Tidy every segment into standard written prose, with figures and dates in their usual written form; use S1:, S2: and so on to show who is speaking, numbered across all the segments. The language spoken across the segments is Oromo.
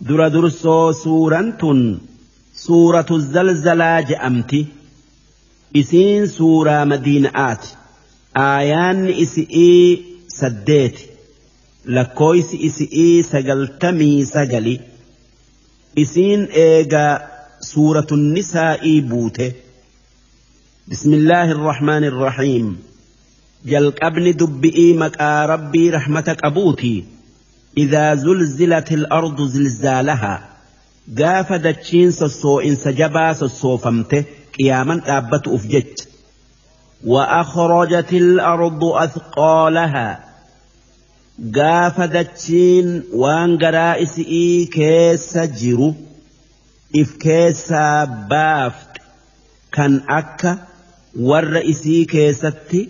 S1: Dura dursoo suuraan tun suuratu zalzalaa je'amti. Isiin suuraa madiina'aati. Aayaanni isi'ii 8, lakkooysi isi'ii 99. Isiin eegaa suuratu nisaa'ii buute. Bismillaahi irrahmaani irrahiim. Jalqabni dubbi'ii maqaa Rabbii rahmata qabuuti. Idaa zulzilatil ardu zilzaalahaa, gaafa dachiin sossoo'insa jabaa sossoofamte qiyaaman dhaabbatu'uf jecha. Wa akhrajatil ardu athqaalahaa, gaafa dachiin waan garaa isi'ii keessa jiru if keessaa baafte, kan akka warra isii keessatti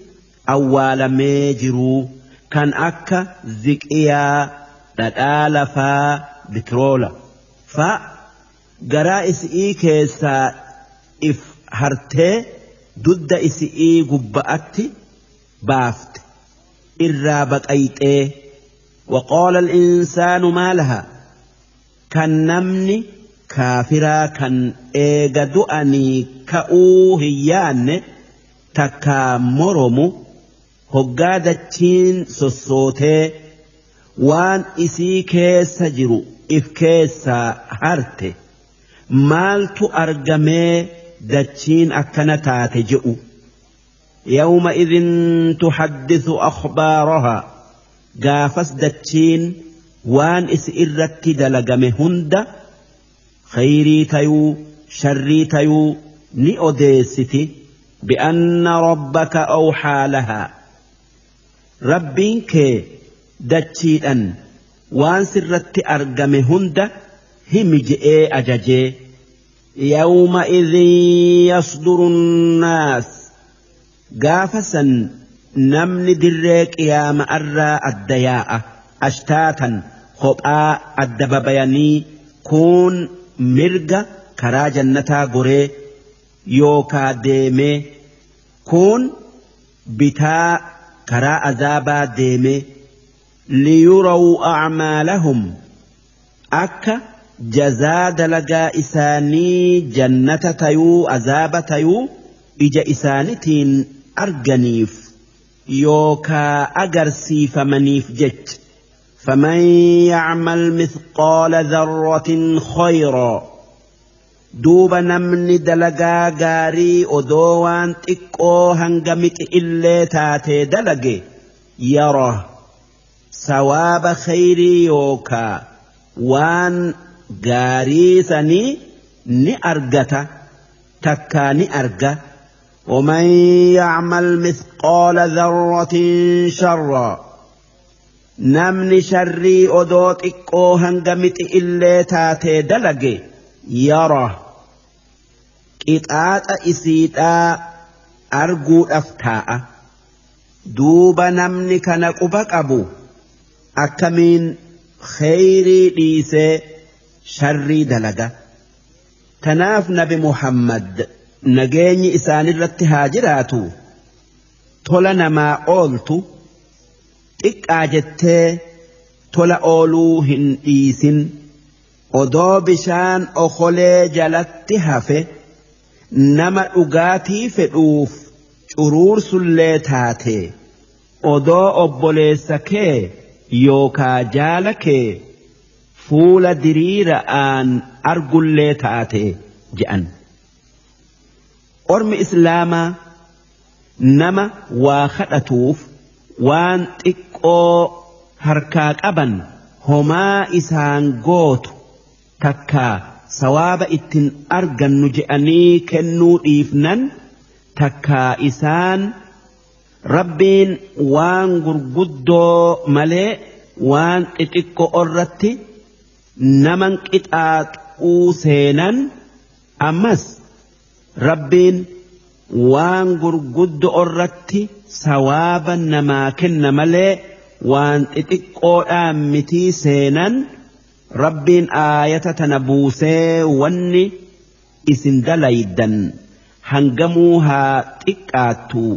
S1: awwaalamee jiruu, kan akka ziqiyaa, dhadhaa lafaa, bitroola fa garaa isi'ii keessaa if hartee dudda isi'ii gubba'atti baafte irraa baqayxee. Waqaala al-insaanu maa lahaa, kan namni kaafiraa kan eega du'anii ka'uu hin yaanne takkaa moromu, hoggaa dachiin sossootee waan isii keessa jiru if keessaa harte, maaltu argamee dachiin akkana taate je'u. Yawma'idhin tuhaddithu akhbaarahaa, gaafas dachiin waan isi irratti dalagame hunda, khayrii tayuu sharrii tayuu, ni odeessiti. Bi'anna rabbaka awhaa lahaa, Rabbiin kee dachiidhan waan sirratti argame hunda himi je'ee ajajee. Yawma'idhin yasduru nnaas, gaafa san namni dirree qiyaama'arraa adda yaa'a, ashtaatan, kophaa adda babayanii, kuun mirga karaa jannataa goree yookaa deemee, kuun bitaa karaa azaabaa deemee. Liyuraw a'maalahum, akka jazaa dalagaa isaanii jannata tayuu azaaba tayuu ija isaanitiin arganiif yookaa agarsiifamaniif jecha. Faman ya'mal mithqaala dharratin khayraa, duuba namni dalagaa gaarii odoo waan xiqqoo hanga mixi illee taatee dalage, yarah, sawaaba khayrii yookaa waan gaarii sanii ni argata takkaa ni arga. Waman ya'mal mithqaala dharratin sharraa, namni sharrii odoo xiqqoo hanga mixi illee taatee dalage, yarah, qixaaxa isiidhaa arguudhaf taa'a. Duuba namni kana quba qabu akkamiin kheyrii dhiisee sharrii dalaga? Tanaaf nabi Muhammad, nageenyi isaanirratti haa jiraatu, tola namaa ooltu xiqqaa jettee tola ooluu hin dhiisin. Odoo bishaan okolee jalatti hafe nama dhugaatii fedhuuf curuursullee taate, odoo obboleessa kee yookaa jaala kee fuula diriira'aan argullee taate je'an. Ormi islaamaa nama waa kadhatuuf waan xiqqoo harkaa qaban homaa isaan gootu takkaa sawaaba ittin argannu je'anii kennuu dhiifnan, takkaa isaan Rabbiin waan gurguddoo malee waan xixiqqo irratti naman qixaaxuu seenan, ammas Rabbiin waan gurguddo irratti sawaaba namaa kenna malee waan xixiqqoodhaan mitii seenan, Rabbiin aayata tana buusee wanni isin dalaydan hangamuu haa xiqqaattuu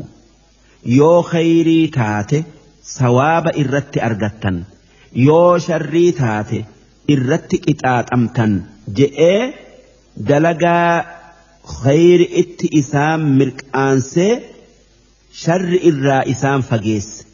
S1: yoo khayrii taate sawaaba irratti argattan, yoo sharrii taate Irratti qixaaxamtan je'ee dalagaa khayri itti isaan mirqaansee sharri irraa isaan fageesse.